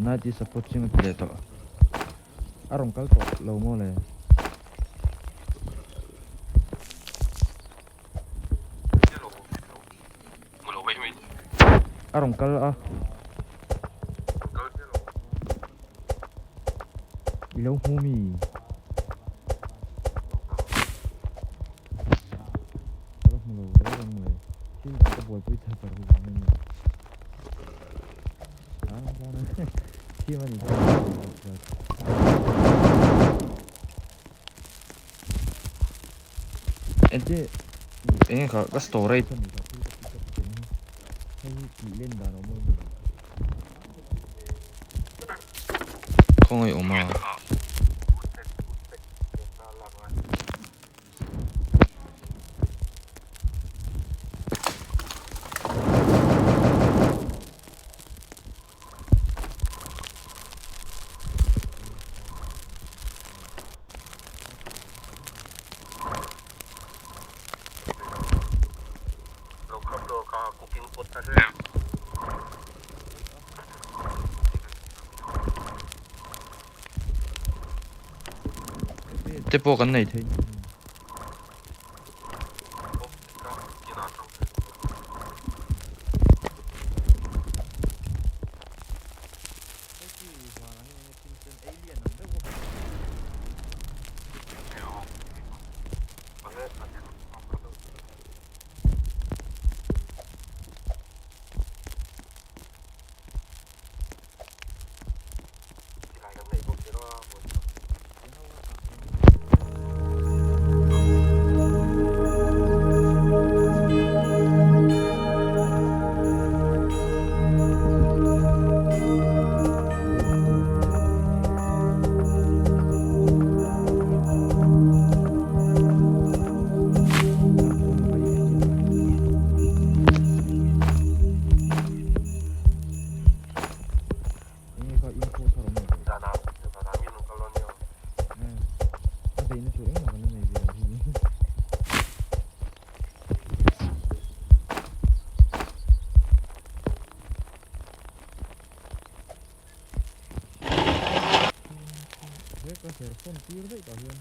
Night is approaching a ti leh tawh. A rawn kal tawh lo maw le? A rawn kal a. I lo hmu mi? Ka la hmu lo reng reng le. Thil dang ka buaipui thar thar hi vang a ni. Ente enge kha ka storage ani kha thil ka pick up chen hi hei hi tih len dan a awm lo khawngaih awm a. Te pawh kan nei thei. Enge kha info thar awm lo. A beihna tur engmah kan la nei ve lo hi. He ka serfawn tir daih tah hian.